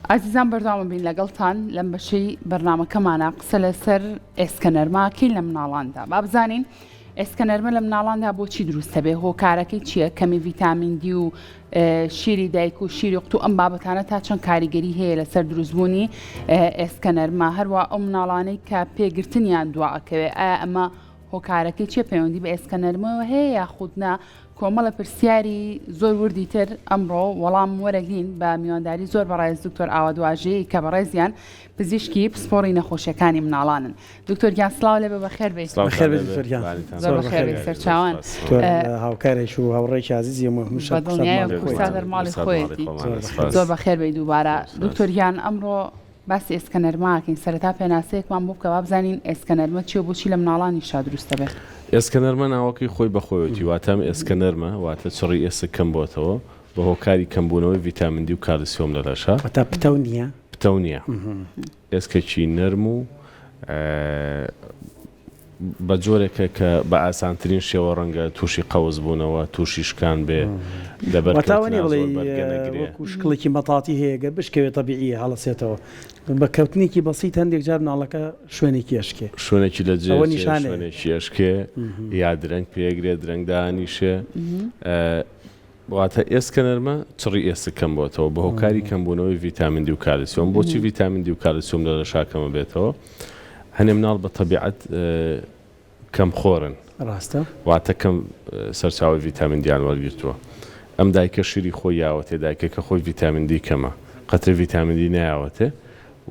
ئازیزان بەردەوام بین لەگەڵتان لەم بەشەی بەرنامەکەمانە قسە لەسەر ئێسکە نەرماکەین لە مناڵاندا با بزانین ئێسکە نەرمە لە مناڵاندا بۆچی دروستە بێ هۆکارەکەی چییە کەمی ڤیتامین دی و شیری دایک و شیری قوتو ئەم بابەتانە تا چەند کاریگەری هەیە لەسەر دروستبوونی ئێسکە نەرمە هەروە ئەو مناڵانەی کە پێگرتنیان دواکەوێ ئایا ئەمە هۆکارەکەی چیە پەیوەندی بە ئێسکە نەرمەوە هەیە یاخود نا کۆمەڵە پرسیاری زۆر وردی تر ئەمڕۆ وەڵام وەرەگرین بە میوانداری زۆر بەڕێز دکتۆر ئاوات واژەیی کە بەڕێزیان پزیشکی پسپۆڕی نەخۆشیەکانی مناڵانن. دکتۆر گیان سڵاو لێبێ بەخێر بێیت. بەخێر بێیت دکتۆر گیان. زۆر بەخێر بێیت سەرچاوان. دکتۆر هاوکارێک و هاوڕێیەکی ئازیزی ئێمە هەموو شەر بە دڵنیایەوە کوردسات هەر ماڵی خۆیەتی. زۆر بەخێر بێیت دووبارە. دکتۆر گیان ئەمڕۆ باسی ئێسکە نەرمە ئەکەین سەرەتا پێناسەیەکمان بۆ بکە وابزانین ئێسکە نەرمە چیە و بۆچی لە مناڵانیشا دروست دەبێت؟ ئێسکە نەرمە ناوەکەی خۆی بە خۆیەتی واتە ئەم ئێسکە نەرمە واتە چڕی ئێسک کەم بۆتەوە بە هۆکاری کەم بوونەوەی ڤیتامین دی و کالیسیۆم لە لەشا. واتە پتەو نییە؟ پتەو نییە ئێسکێکی نەرم و بە جۆرێکە کە بە ئاسانترین شێوە ڕەنگە تووشی قەوز بوونەوە، تووشی شکان بێ، لەبەر واتە ئەوە کەوتنا نییە زۆر بڵێی بەرگە نەگرێ. وەکوو شکڵێکی مەتاتی هەیە گەر بشکەوێ تەبیعییە هەڵەسێتەوە. بە کەوتنێکی بەسیت هەندێک جار مناڵەکە شوێنێکی ئەشکێ. شوێنێکی لە جێ ئەوە ئەچێ، نیشانەیە. شوێنێکی ئەشکێ یا درەنگ پێگرێ، درەنگ دانیشێ. واتە ئێسکە نەرمە چڕی ئێسک کەم بۆتەوە بە هۆکاری کەمبوونەوەی ڤیتامین دی و کالیسیۆم. بۆچی ڤیتامین دی و کالیسیۆم لە لەشا کەمە بێتەوە؟ هەنێ مناڵ بە تەبیعەت کەم خۆرن. ڕاستە. واتە کەم سەرچاوەی ڤیتامین دیان وەرگرتووە. ئەم دایکە شیری خۆی یاوەتێ، دایکەکە خۆی ڤیتامین دی کەمە، قەترە ڤیتامین دی نایاوەتێ،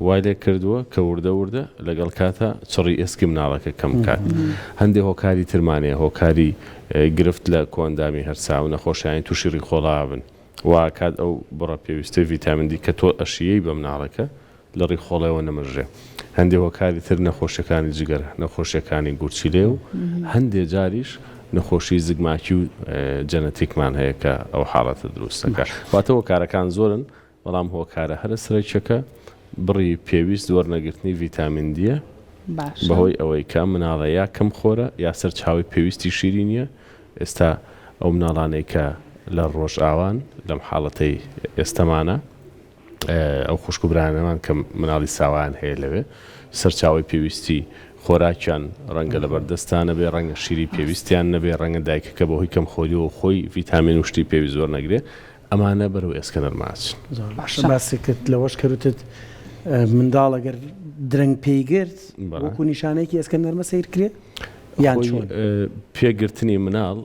وای لێ کردووە کە وردە وردە لەگەڵ کاتا چڕی ئێسکی مناڵەکە کەم بکات. هەندێ هۆکاری ترمان هەیە، هۆکاری گرفت لە کۆئەندامی هەرسا و نەخۆشیانی تووشی ڕیخۆڵا بن، وا ئەکات ئەو بڕە پێویستەی ڤیتامین دی کە تۆ ئەشیەی بە مناڵەکە لە ڕیخۆڵەوە نەمژرێ. هەندێ هۆکاری تر نەخۆشیەکانی جگەر، نەخۆشیەکانی گورچیلەیە و هەندێ جاریش نەخۆشی زگماکی و جەنەتیکمان هەیە کە ئەو حاڵەتە دروست دەکات. واتە هۆکارەکان زۆرن بەڵام هۆکارە هەرە سەرەکیەکە بڕی پێویست وەرنەگرتنی ڤیتامین دیە باشە. بەهۆی ئەوەی کە ئەم مناڵە یا کەم خۆرە یا سەرچاوەی پێویستی شیری نیە، ئێستا ئەو مناڵانەی کە لە ڕۆژئاوان لەم حاڵەتەی ئێستەمانە ئەو خوشک و برایانەمان کە مناڵی ساوایان هەیە لەوێ سەرچاوەی پێویستی خۆراکیان ڕەنگە لەبەردەستا نەبێ، ڕەنگە شیری پێویستیان نەبێ، ڕەنگە دایکەکە بەهۆی کەمخۆریەوە خۆی ڤیتامین و شتی پێویست وەرنەگرێ، ئەمانە بەرەو ئێسکە نەرمە ئەچن. زۆر باشە باست کرد لەوەش کە وتت منداڵ ئەگەر درەنگ پێی گرت وەکو نیشانەیەکی ئێسکە نەرمە سەیر کرێ یان چۆن؟ پێگرتنی مناڵ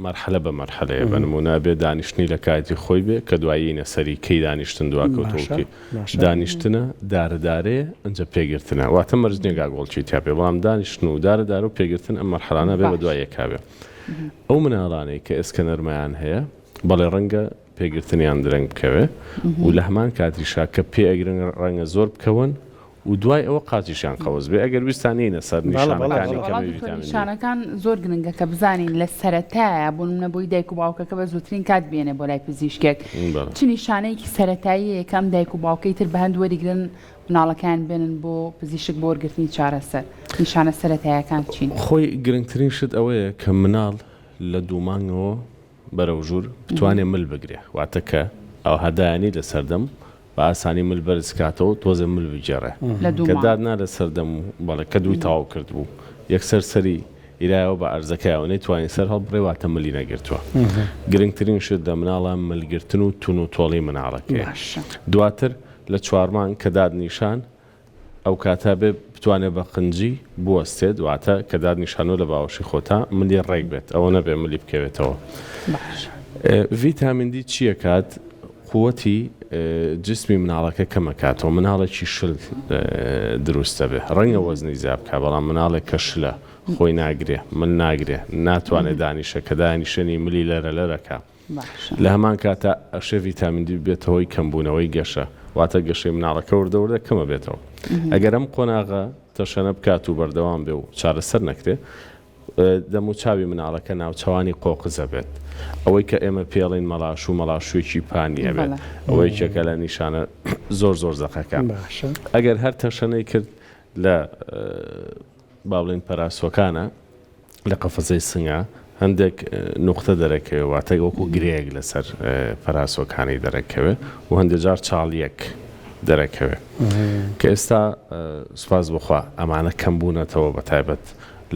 مەرحەلە بە مەرحەلەیە بە نموونە بێ دانیشتنی لە کاتی خۆی بێ کە دوایینە سەری کەی دانیشتن دواکەوتووە کەی دانیشتنە دارە دارەیە ئەنجا پێگرتنە واتە مەرج نییە گاگۆڵکی تیا بێ بەڵام دانیشتن و دارە دارە و پێگرتن ئەم مەرحەلانە بێ بە دوای یەکا بێ. ئەو مناڵانەی کە ئێسکە نەرمەیان هەیە بەڵێ ڕەنگە پێگرتنیان درەنگ بکەوێ و لە هەمان کاتیشا کە پێ ئەگرن ڕەنگە زۆر بکەون و دوای ئەوە قاچیشیان قەوس بێ ئەگەر ویستان نینە سەر نیشانەکانی کەمی ڤیتامین دی. نیشانەکان زۆر گرنگە کە بزانین لە سەرەتایە بۆ نمونە بۆی دایک و باوکەکە بە زووترین کات بێنێ بۆ لای پزیشکێک چ نیشانەیەکی سەرەتایی هەیە کە ئەم دایک و باوکەی تر بە هەند وەریگرن مناڵەکەیان بێنن بۆ پزیشک بۆ وەرگرتنی چارەسەر نیشانە سەرەتایەکان چین؟ خۆی گرنگترین شت ئەوەیە کە مناڵ لە دوومانگەوە بەرەو ژوور بتوانێ مل بگرێ واتە کە ئەوها دایانی لە سەردەم بە ئاسانی مل بەرز کاتەوە تۆزێ مل بگێڕێ کە دادنا لە سەردەم و بەڵێ کە دووی تەواو کردبوو یەکسەر سەری ئیرایەوە بە ئەرزەکەیەوە نەیتوانی سەر هەڵبڕێ واتە ملی نەگرتووە گرنگترین شت لە مناڵە ملگرتن و تون و تۆڵی مناڵەکەیە دواتر لە چوارمانگ کە داد نیشان ئەو کاتە بێ بتوانێ بە قنجی بوەستێت واتە کە داد نیشانۆ لە باوەشی خۆتا ملی ڕێک بێت ئەوە نەبێ ملی بکەوێتەوە. ڤیتامین دی چیە کات قوتی جسمی مناڵەکە کەمەکاتەوە مناڵێکی شل دروستە بێ ڕەنگە وەزنی زیاد بکا بەڵام مناڵێک کە شلە خۆی ناگرێ مل ناگرێ ناتوانێ دانیشە کە دانیشەنی ملی لەرە لەرەکا لە هەمان کاتا ئەشێ ڤیتامین دی ببێتە هۆی کەمبوونەوەی گەشە، واتە گەشەی مناڵەکە وردە وردە کەم ئەبێتەوە. ئەگەر ئەم قۆناغە تەشەنە بکات و بەردەوام بێ و چارەسەر نەکرێ، دەموچاوی مناڵەکە ناوچەوانی قۆقز ئەبێت. ئەوەی کە ئێمە پێی ئەڵێین مەڵاشوو، مەڵاشوویەکی پانی ئەبێت. ئەوە یەکێکە لە نیشانە زۆر زۆر زەقەکان. ئەگەر هەر تەشەنەی کرد لە با بڵێین پەراسووەکانە، لە قەفەزەی سنگا. هەندێک نوقتە دەرەکەوێ واتە وەکو گرێیەک لەسەر پەراسۆکانی دەرەکەوێ و هەندێک جار چاڵیەک دەرەکەوێ کە ئێستا سوپاس بخوا ئەمانە کەم بوونەتەوە بە تایبەت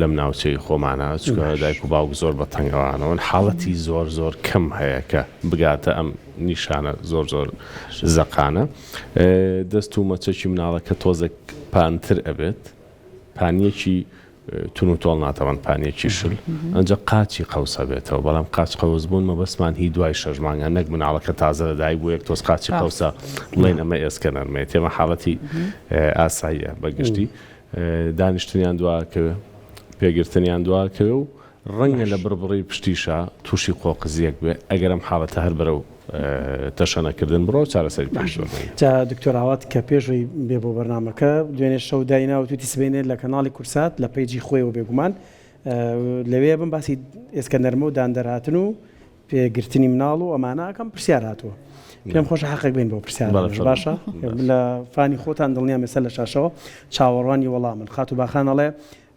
لەم ناوچەی خۆمانە چونکە دایک و باوک زۆر بە تەنگەوانەوەن حاڵەتی زۆر زۆر کەم هەیە کە بگاتە ئەم نیشانە زۆر زۆر زەقانە دەست و مەچەکی مناڵەکە تۆزێک پانتر ئەبێت پانیەکی تون و تۆڵ ناتەوان پانیەکی شل ئەنجا قاچی قەوس ئەبێتەوە بەڵام قاچ قەوس بوون مەبەستمان هی دوای شەش مانگە نەک مناڵەکە تازە لەدایک بوو یەک تۆز قاچی قەوسە بڵێن ئەمە ئێسکە نەرمەیە تێمە حاڵەتی ئاساییە بەگشتی دانیشتنیان دواکەوێ پێگرتنیان دواکەوێ و ڕەنگە لە بڕبڕەی پشتیشا تووشی قۆقزییەک بێ، ئەگەر ئەم حاڵەتە هەر بەرەو تەشەنەکردن بڕوا و چارەسەری پێویست وەربگرێ. جا دکتۆر ئاوات کە پێش ئەوەی بێ بۆ بەرنامەکە دوێنێ شەو داینا وتویتی سبەینێ لە کەناڵی کورسات لە page ی خۆیەوە بێگومان لەوێ بم باسی ئێسکە نەرمە و دان دەرهاتن و پێگرتنی مناڵ و ئەمانە ئەکەم پرسیار هاتووە پێم خۆشە حەقێک بین بۆ پرسیار باشە لە فانی خۆتان دڵنیام ێستا لە شاشەوە چاوەڕوانی وەڵامن خاتوو باخان ئەڵێ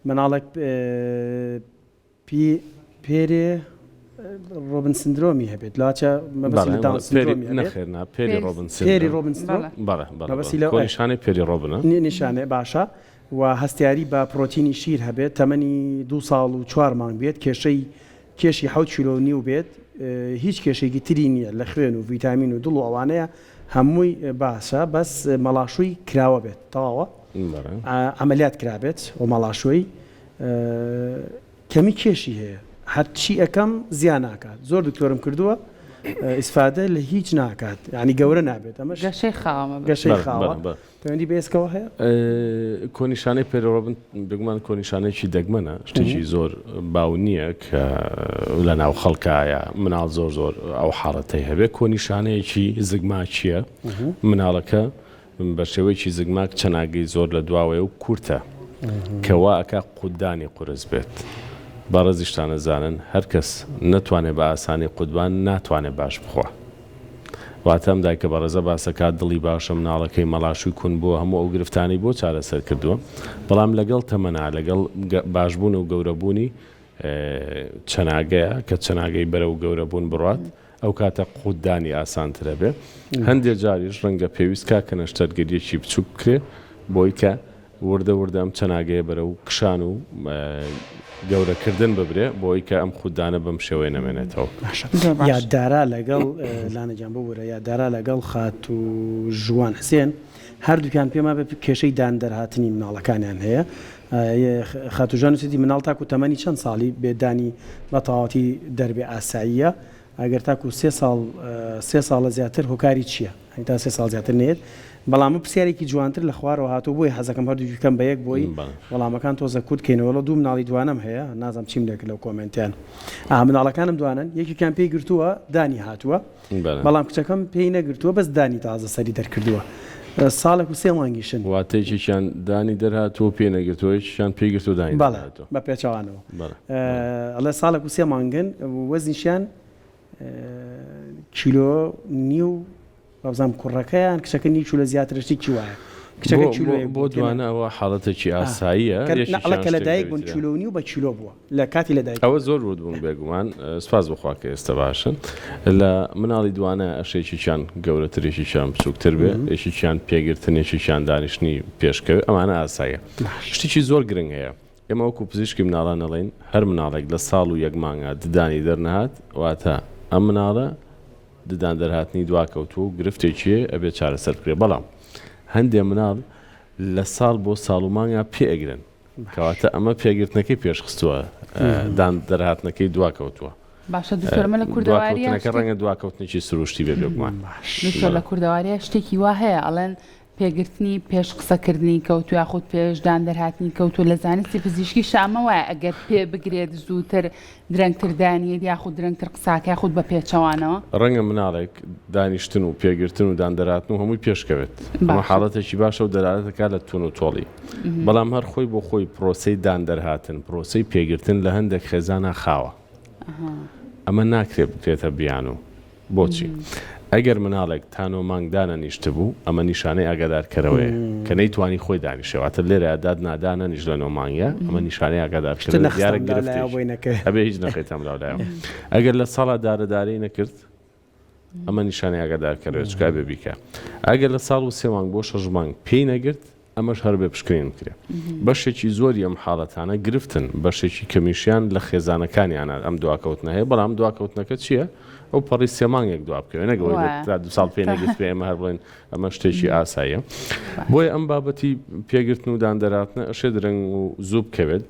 مناڵێک پی پێرێ ڕۆبن سندرۆمی هەبێت لاچە مەبەستی لە داون سندرۆمی هەبێت نەخێر نا پێری ڕۆبن پێری ڕۆبن سندرۆم بەڵێ بەڵێ مەبەستی لەو کۆنیشانەی پێری ڕۆبنە نیشانەیە باشە و هەستیاری بە پرۆتینی شیر هەبێت تەمەنی دوو ساڵ و چوار مانگ بێت کێشەی کێشی حەوت کیلۆ و نیو بێت هیچ کێشەیەکی تری نییە لە خوێن و ڤیتامین و دڵ و ئەوانەیە هەمووی باشە بەس مەڵاشووی کراوە بێت تەواوە عەمەلیات کرابێت و مەڵاشووی کەمی کێشی هەیە هەرچی ئەکەم زیان ناکات زۆر دکتۆرم کردووە ئیسفادە لە هیچ ناکات یعنی گەورە نابێت ئەمەش گەشەی خاوە گەشەی خاوە پەیوەندی بە ئێسکەوە هەیە؟ کۆنیشانەی پێری ڕۆبن بێگومان کۆنیشانەیەکی دەگمەنە، شتێکی زۆر باو نییە کە لە ناو خەڵکایە مناڵ زۆر زۆر ئەو حاڵەتەی هەبێ. کۆنیشانەیەکی زگماکییە، مناڵەکە بە شێوەیەکی زگماک چەناگەی زۆر لە دواوەیە و کورتە کە وا ئەکا قوتدانی قورس بێت. بەڕێزیشتان ئەزانن هەر کەس نەتوانێ بە ئاسانی قوتبان ناتوانێ باش بخوا. واتە ئەم دایکە بەڕێزە باسەکات دڵی باشە مناڵەکەی مەڵاشوی کون بووە هەموو ئەو گرفتانەی بۆ چارەسەر کردووە بەڵام لەگەڵ تەمەنا لەگەڵ باشبوون و گەورەبوونی چەناگەیە کە چەناگەی بەرەو گەورەبوون بڕات ئەو کاتە قوتدانی ئاسانترە بێ هەندێک جاریش ڕەنگە پێویست کا کە نەشتەرگەریەکی بچوک بکرێ بۆی کە وردە وردە ئەم چەناگەیە بەرەو کشان و گەورەکردن ببرێ بۆی کە ئەم خوددانە بەم شێوەیە نەمێنێتەوە. باشە یاددارا لەگەڵ لانە گیان ببورە یاددارا لەگەڵ خاتوو ژوان حسێن هەردووکیان پێم وابێ کێشەی دان دەرهاتنی مناڵەکانیان هەیە خاتوو ژوان نووسیتی مناڵ تاکو تەمەنی چەند ساڵی بێ دانی بە تەواوەتی دەربێ ئاساییە ئەگەر تاکو سێ ساڵ سێ ساڵە زیاتر هۆکاری چییە؟ یانی تا سێ ساڵ زیاتر نەیەت بەڵام من پرسیارێکی جوانتر لە خوارەوە هاتووە بۆیە حەزەکەم هەردووکی بکەم بە یەک بۆی وەڵامەکان تۆزە کورت کەینەوە وەڵا دوو مناڵی دوانەم هەیە نازانم چیم لێ کرد لەو comment یان ئا مناڵەکانم دوانەن یەکێکیان پێی گرتووە دانی هاتووە بەڵام کچەکەم پێی نەگرتووە بەس دانی تازە سەری دەرکردووە ساڵێک و سێ مانگیشن. واتە یەکێکیان دانی دەرهاتووە و پێی نەگرتووە یەکێکیان پێی گرتووە دانی دەرهاتووە. بەڵێ بە پێچەوانەوە ئەڵێ ساڵێک و سێ مانگن وەزنیشیان کیلۆ نیو وابزانم کوڕەکە یان کچەکە نیو کیلۆ زیاترە شتێکی وایە کچەکە کیلۆیەک بۆ دوانە ئەوە حاڵەتێکی ئاساییە ئەڵێ کە لەدایک بوون کیلۆ و نیو بە کیلۆ بووە لە کاتی لەدایک ئەوە زۆر ورد بوون بێگومان سپاس بخوا کە ئێستا باشن لە مناڵی دوانە ئەشێکیان گەورەتر یەکێکیان بچووکتر بێ یەکێکیان پێگرتن یەکێکیان دانیشتنی پێشکەوێ ئەمانە ئاساییە شتێکی زۆر گرنگ هەیە ئێمە وەکو پزیشکی مناڵان ئەڵێین هەر مناڵێک لە ساڵ و یەک مانگا ددانی دەرنەهات واتە ئەم مناڵە ددان دەرهاتنی دواکەوتووە و گرفتێکی هەیە ئەبێت چارەسەر بکرێت بەڵام هەندێ مناڵ لە ساڵ بۆ ساڵ و مانگا پێ ئەگرن کەواتە ئەمە پێگرتنەکەی پێشخستووە دان دەرهاتنەکەی دواکەوتووە. باشە دکتۆر ئەمە لە کوردەواریە دواکەوتنەکە ڕەنگە دواکەوتنێکی سروشتی بێ بێگومان. دکتۆر لە کوردەواریە شتێکی وا هەیە ئەڵێن پێگرتنی پێش قسەکردنی کەوتوو یاخود پێش دان دەرهاتنی کەوتوو لە زانستی پزیشکی شامە وایە ئەگەر پێ بگرێت زووتر درەنگتر دانیت یاخود درەنگتر قساکە یاخود بە پێچەوانەوە. ڕەنگە مناڵێک دانیشتن و پێگرتن و دان دەرهاتن و هەمووی پێش کەوێت ئەمە حاڵەتێکی باشە و دەلالەت ئەکات لە تون و تۆڵی بەڵام هەر خۆی بۆ خۆی پرۆسەی دان دەرهاتن پرۆسەی پێگرتن لە هەندێک خێزانا خاوە ئەمە ناکرێت بکرێتە بیانوو. بۆچی؟ ئەگەر مناڵێک تا نۆ مانگ دانەنیشتبوو، ئەمە نیشانەی ئاگادارکەرەوەیە کە نەیتوانی خۆی دانیشێ، واتە لێرەیا داد نا دانەنیشت لە نۆ مانگیا، ئەمە نیشانەی ئاگادارکردنە، دیارە گرفتێکی ئەبێ هیچ نەخەیتە ئەملاو لایەوە. ئەگەر لە ساڵا دارە دارەی نەکرد، ئەمە نیشانەی ئاگادارکەرەوەیە، چونکە ئەبێ بیکا. ئەگەر لە ساڵ و سێ مانگ بۆ شەش مانگ پێی نەگرت، ئەمەش هەر بێ پشکنین بکرێ. بەشێکی زۆری ئەم حاڵەتانە گرفتن، بەشێکی کەمیشیان لە خێزانەکانیانە ئەم دواکەوتنە هەیە، بەڵام دواکەوتنەکە چییە؟ ئەو پەڕی سێ مانگێک دوا بکەوێ نەک ئەوەی لە تا دو ساڵ پێ نەگرتبێ ئێمە هەر بڵێن ئەمە شتێکی ئاساییە. بۆیە ئەم بابەتی پێگرتن و دان دەرهاتنە ئەشێ درەنگ و زوو بکەوێت،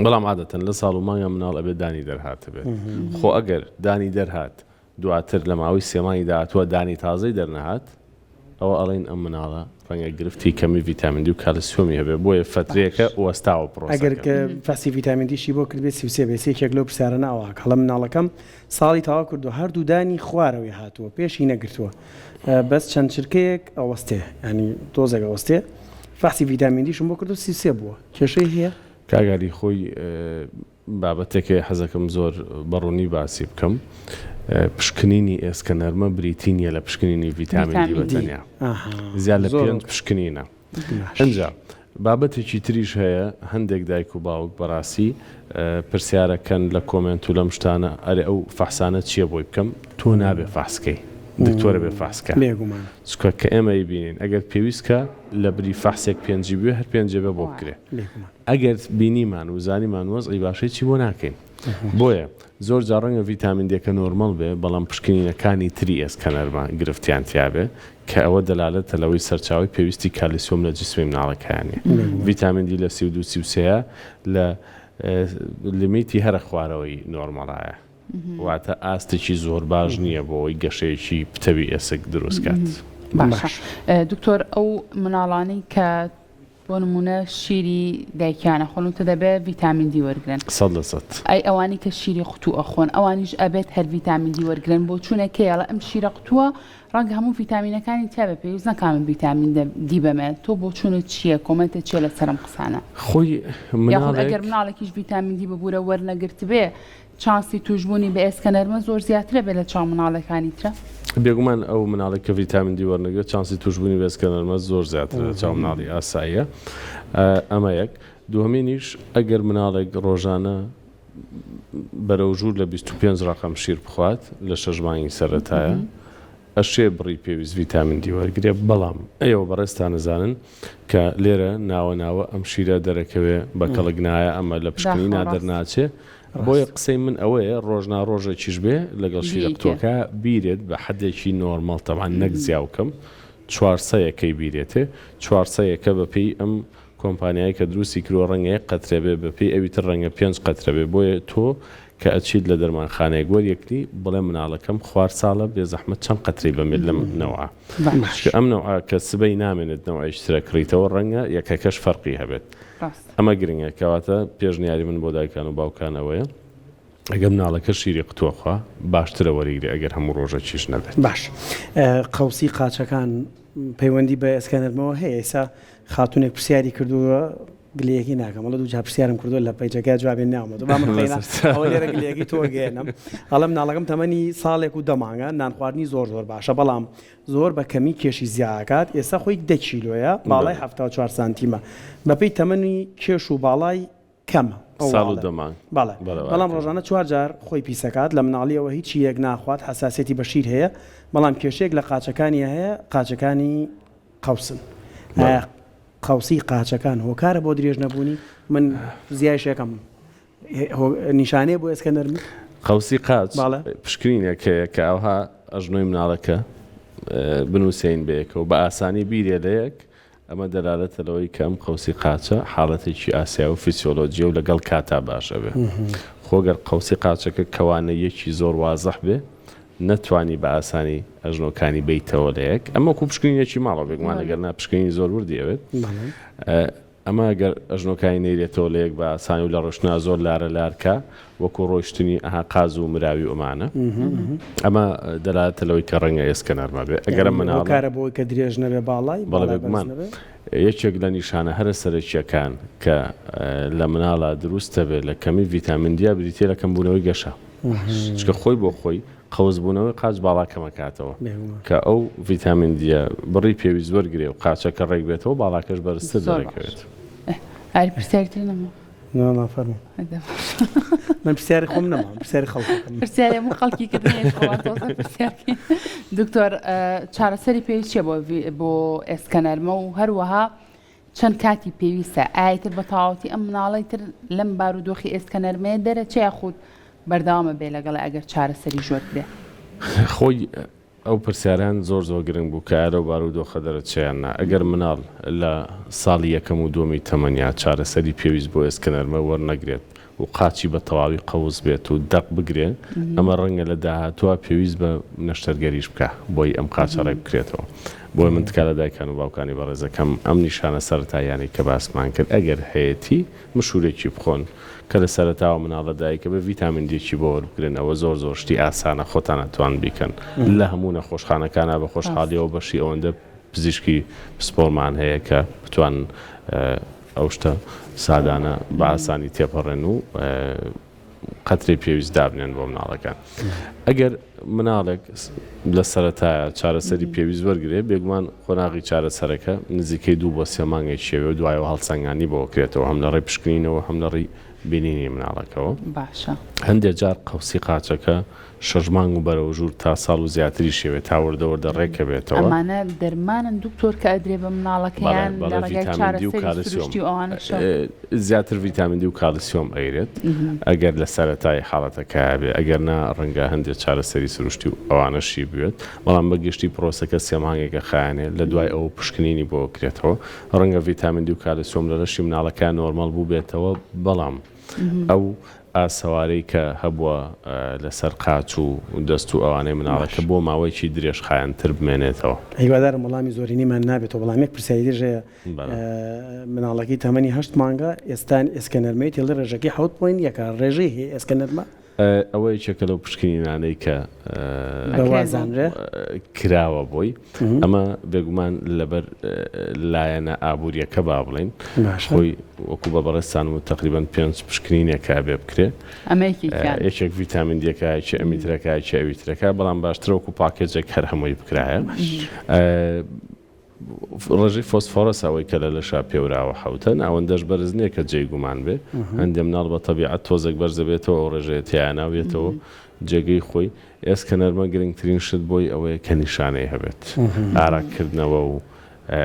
بەڵام عادەتەن لە ساڵ و مانگا مناڵ ئەبێ دانی دەرهاتبێت. خۆ ئەگەر دانی دەرهات دواتر لە ماوەی سێ مانگی داهاتووە دانی تازەی دەرنەهات، ئەوە ئەڵێین ئەم مناڵە ڕەنگە گرفتی کەمی ڤیتامین دی و کالسیۆمی هەبێ، بۆیە فەترەیەکە وەستاوە ئەگەر پڕۆسەکە. فەحسی ڤیتامین دیشی بۆ کردبێ 33 بێ یەکێک لەو پرسیارانە ئەوە ئەڵێ مناڵەکەم ساڵی تەواو کردووە هەردوو دانی خوارەوەی هاتووە پێشی نەگرتووە بەس چەند چرکەیەک ئەوەستێ یانی تۆزێک ئەوەستێ فەحسی ڤیتامین دیشم بۆ کردووە 33 بووە کێشەی هەیە؟ کاک عەلی خۆی بابەتێک هەیە حەزەکەم زۆر بە ڕوونی باسی بکەم، پشکنینی ئێسکە نەرمە بریتی نییە لە پشکنینی ڤیتامین دی بە تەنیا، زیاد لە پێنج پشکنینە. ئنجا بابەتێکی تریش هەیە هەندێک دایک و باوک بەڕاستی پرسیارەکەن لە comment و لەم شتانە ئەرێ ئەو فەحسانە چییە بۆی بکەم؟ تۆ نابێ فەحسکەی دکتۆرە بێ فەحسکە چونکە کە ئێمە ئەیبینین ئەگەر پێویست کە لە بری فەحسێک پێنجی بوێ هەر پێنجێ بێ بۆ بکرێ. ئەگەر بینیمان و زانیمان وەزعی باشە هیچی بۆ ناکەین. بۆیە زۆر جار ڕەنگە ڤیتامین دێکە نۆرمەڵ بێ بەڵام پشکنینەکانی تری ئێسکە نەرمە گرفتیان تیابێ کە ئەوە دەلالەتە لەوەی سەرچاوەی پێویستی کالیسیۆم لە جسمی مناڵەکەیان نیە. ڤیتامین دی لە 32 33 لە limit ی هەرە خوارەوەی نۆرمەڵایە. واتە ئاستێکی زۆر باش نییە بۆ ئەوەی گەشەیەکی پتەوی ئێسک دروست کات. باشە دکتۆر ئەو مناڵانەی کە بۆ نموونە شیری دایکیان ئەخۆن وتت ئەبێ ڤیتامین دی وەرگرن. 100%. ئەی ئەوانەی کە شیری قوتوو ئەخۆن ئەوانیش ئەبێت هەر ڤیتامین دی وەرگرن بۆ چونە کێ ئەڵێ ئەم شیرە قوتووە ڕەنگە هەموو ڤیتامینەکانی تیابێ پێویست نەکا من ڤیتامین دی بەمێ تۆ بۆچوونت چییە comment ت چییە لەسەر ئەم قسانە خۆی یاخود ئەگەر مناڵێکیش ڤیتامین دی ببوورە وەرنەگرتبێ چانسی توشبوونی بە ئێسکە نەرمە زۆر زیاترە بێ لە چاو مناڵەکانی ترە؟ بێگومان ئەو مناڵێک کە ڤیتامین دی وەرنەگرێت چانسی توشبوونی بە ئێسکە نەرمە زۆر زیاترە لە چاو مناڵی ئاساییە ئەمە یەک دووهەمینیش ئەگەر مناڵێک ڕۆژانە بەرەو ژوور لە 25 ڕقم شیر بخوات لە شەش مانگی سەرەتایە ئەشێ بڕی پێویست ڤیتامین دی وەرگرێ بەڵام ئێوە بەڕێزتان ئەزانن کە لێرە ناوە ناوە ئەم شیرە دەرەکەوێ بە کەڵک نایە ئەمە لە پشکنینا دەرناچێ بۆیە قسەی من ئەوەیە ڕۆژ نا ڕۆژێکیش بێ لەگەڵ شیرە قوتوەکە بیرێت بە حەدێکی نۆرمەڵ تەبعەن نەک زیاو کەم چوارسەیەکەی بیرێتێ چوارسەیەکە بە پێی ئەم کۆمپانیای کە دروستی کروە ڕەنگە یەک قەترە بێ بە پێی ئەوی تر ڕەنگە پێنج قەترە بێ بۆیە تۆ کە ئەچیت لە دەرمانخانەیەک وەریەکری بڵێ مناڵەکەم خوار ساڵە بێزەحمەت چەند قەترەی بەمێت لەم نەوعە چونکە ئەم نەوعە کە سبەی نامێنێت نەوعێکی ترە کڕیتەوە ڕەنگە یەکەکەش فەرقی هەبێت ئەمە گرنگە کەواتە پێشنیاری من بۆ دایکان و باوکان ئەوەیە ئەگەر مناڵەکە شیری قوتووە خوا باشترە وەریگرێ ئەگەر هەموو ڕۆژەکیش نەبێت. باش قەوسی قاچەکان پەیوەندی بە ئێسکە نەرمەوە هەیە ئێسا خاتونێک پرسیاری کردووە گلەیەکی ناکەم ئەڵێ دوو جار پرسیارم کردووە لە page ەکە جوابێ ناومەوە با من قەینا ئەوە لێرە گلەیەکەی تۆ گەیەنم ئەڵێم مناڵەکەم تەمەنی ساڵێک و دە مانگە نان خواردنی زۆر زۆر باشە بەڵام زۆر بە کەمی کێشی زیاکات ئێستا خۆی دە کیلۆیە باڵای 74 سانتیمە بەپێی تەمەنی کێش و باڵای کەمە ساڵ و دە مانگ بەڵێ بەڵام ڕۆژانە چوار جار خۆی پیسەکات لە مناڵیەوە هیچ شیرێک ناخوات حەساسیەتی بە شیر هەیە بەڵام کێشەیەک لە قاچەکانی هەیە قاچەکانی قەوسن ئایا قەوسی قاچەکان هۆکارە بۆ درێژ نەبوونی من زیایشەکەم نیشانەیە بۆ ئێسکە نەرمی قەوسی قاچ پشکنینێک هەیە کە ئەوها ئەژنۆی مناڵەکە بنووسین بەیەکەوە بە ئاسانی بیرێ لە یەک ئەمە دەلالەتە لەوەی کە ئەم قەوسی قاچە حاڵەتێکی ئاسایی و فیسیۆلۆجیە و لەگەڵ کاتا باش ئەبێ. خۆ گەر قەوسی قاچەکە کەوانەییەکی زۆر وازح بێ نەتوانی بە ئاسانی ئەژنۆکانی بەیتەوە لە یەک ئەمە وەکو پشکنینێکی ماڵەوە بێگومان ئەگەر نا پشکنینی زۆر وردی ئەوێت ئەمە گەر ئەژنۆکانی نەیرێتەوە لە یەک بە ئاسانی و لە ڕۆشتنا زۆر لارە لارکە وەکو ڕۆیشتنی ئەها قاز و مراوی و ئەمانە ئەمە دەلالەتە لەوەی کە ڕەنگە ئێسکە نەرمە بێ ئەگەر ئەم مناڵە هۆکارە بۆی کە درێژ نەبێ باڵای بەڵێ بێگومان یەکێک لە نیشانە هەرە سەرەکییەکان کە لە مناڵا دروست دەبێت لە کەمی ڤیتامین دیە بریتییە لە کەمبوونەوەی گەشە چونکە خۆی بۆ خۆی. قەوزبوونەوەی قاچ باڵا کەمەکاتەوە کە ئەو ڤیتامین دیە بڕی پێویست وەرگرێ و قاچەکە ڕێک بێتەوە باڵاکەش بەرزتر دەرەکەوێت. ئاری پرسیاری تر نەما؟ نا نا فەرموو. من پرسیاری خۆم نەما پرسیاری خەڵکەکەم. پرسیاری هەموو خەڵکی کرد پرسیارکەین. دکتۆر چارەسەری پێویست چیە بۆ بۆ ئێسکە نەرمە و هەروەها چەند کاتی پێویستە؟ ئایا ئیتر بە تەواوەتی ئەم مناڵە ئیتر لەم بارودۆخی ئێسکە نەرمەیە دەرەچێ یاخود بەردەوامە بێ لەگەڵی ئەگەر چارەسەریش وەرگرێ؟ خۆی ئەو پرسیارەیان زۆر زۆر گرنگ بوو کە ئایا لەو بارودۆخە دەرەچێ یان نا؟ ئەگەر مناڵ لە ساڵی یەکەم و دووەمی تەمەنیا چارەسەری پێویست بۆ ئێسکە نەرمە وەرنەگرێت و قاچی بە تەواوی قەوس بێت و دەق بگرێ، ئەمە ڕەنگە لە داهاتووا پێویست بە نەشتەرگەریش بکا بۆی ئەم قاچە ڕێک بکرێتەوە. بۆیە من تکا لە دایکان و باوکانی بەڕێز ئەکەم ئەم نیشانە سەرەتاییانەی کە باسمان کرد ئەگەر هەیەتی مشوورێکی بخۆن کە لە سەرەتاوە مناڵە دایکە بێ ڤیتامین دیەکی بۆ وەربگرن ئەوە زۆر زۆر شتی ئاسانە خۆتان ئەتوان بیکەن لە هەموو نەخۆشخانەکانا بە خۆشحاڵیەوە بەشی ئەوەندە پزیشکی پسپۆڕمان هەیە کە بتوانن ئەو شتە سادانە بە ئاسانی تێپەڕێن و قەترەی پێویست دابنێن بۆ مناڵەکان. ئەگەر مناڵێک لە سەرەتایە چارەسەری پێویست وەرگێ بێگومان قۆناغی چارەسەرەکە نزیکەی دوو بۆ سێ مانگێک شێوێ و دوایەوە هەڵسەنگاندنی بۆ کرێتەوە هەم لە ڕێی پشکنینەوە هەم لە ڕێی بینینی مناڵەکەوە. باشە. هەندێک جار قەوسی قاچەکە شەش مانگ و بەرەو ژوور تا ساڵ و زیاتریش ئەوێ تا وردە وردە ڕێکەوێتەوە. ئەمانە دەرمانن دکتۆر کە ئەدرێ بە مناڵەکە بەڵێ یان لە بەڵێ ڕێگای ڤیتامین دی و چارەسەری کالسیۆم سروشتی و ئەوانەشە؟ زیاتر ڤیتامین دی و کالسیۆم ئەیرێت ئەگەر لە سەرەتای حاڵەتەکەیا بێ ئەگەر نا ڕەنگە هەندێ چارەسەری سروشتی و ئەوانەشی بوێت بەڵام بە گشتی پرۆسەکە سێ مانگێکە خایەنێ لە دوای ئەوە پشکنینی بۆ ئەکرێتەوە ڕەنگە ڤیتامین دی و کالسیۆم لە لەشی مناڵەکەیا نۆرماڵ بووبێتەوە بەڵام ئەو ئاسەوارەی کە هەبووە لەسەر قاچ و دەست و ئەوانەی مناڵەکە بۆ ماوەیەکی درێژخایەنتر بمێنێتەوە. هیوادارم وەڵامی زۆرینەیمان نابێتەوە بەڵام یەک پرسیاری تریش هەیە مناڵەکەی تەمەنی هەشت مانگە ئێستا ئێسکە نەرمەی تێڵی ڕێژەکەی حەوت point یەکە ڕێژەی هەیە ئێسکە نەرمە؟ ئەوە یەکێکە لەو پشکنینانەی کە بەوازانرێ کراوە بۆی ئەمە بێگومان لەبەر لایەنە ئابووریەکە با بڵین خۆی وەکو بە بەڕێزتان و تقریبان پێنج پشکنینێکە ئەبێ بکرێ یەکێک ڤیتامین دیەکە یەکێ ئەمیترەکە یەکێ ئەویترەکە بەڵام باشترە وەکو پاکێجێک هەر هەمووی بکرایە ڕێژەی فۆسفۆرەس ئەوەی کە لە لەشا پێوراوە حەوتە، ئەوەندەش بەرز نییە کە جێی گومان بێ. هەندێ مناڵ بە تەبیعەت تۆزێک بەرز دەبێتەوە ئەو ڕێژەیە تیایانا و یەتەوە جێگەی خۆی. ئێسکە نەرمە گرنگترین شت بۆی ئەوەیە کە نیشانەی هەبێت. ئارەق کردنەوە و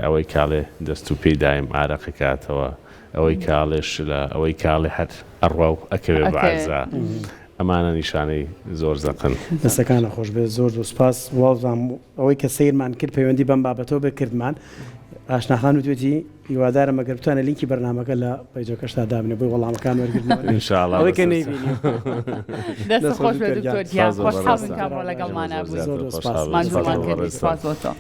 ئەوەی کە ئەڵێ دەست و پێی دایم ئارەق ئەکاتەوە، ئەوەی کە ئەڵێ شلە، ئەوەی کە ئەڵێ هەر ئەڕوا و ئەکەوێ بە عەرزا. ئەمانە نیشانەی زۆر زەقن. دەستەکانت خۆش بێت زۆر زۆر سوپاس وابزانم ئەوەی کە سەیرمان کرد پەیوەندی بەم بابەتەوە بێت کردمان ئاشناخان وتوێتی هیوادارم ئەگەر بتوانێت لینکی بەرنامەکە لە پەیجەکەشتا دابنێ بۆی وەڵامەکان وەرگرنەوە إن شاء الله ئەوەی کە نەیبینی دەست خۆش بێت دکتۆر گیان خۆشحاڵ بووین کە ئەمڕۆ لەگەڵمانا بووی زۆر زۆر سوپاس ماندوومان کردی سوپاس بۆ تۆ.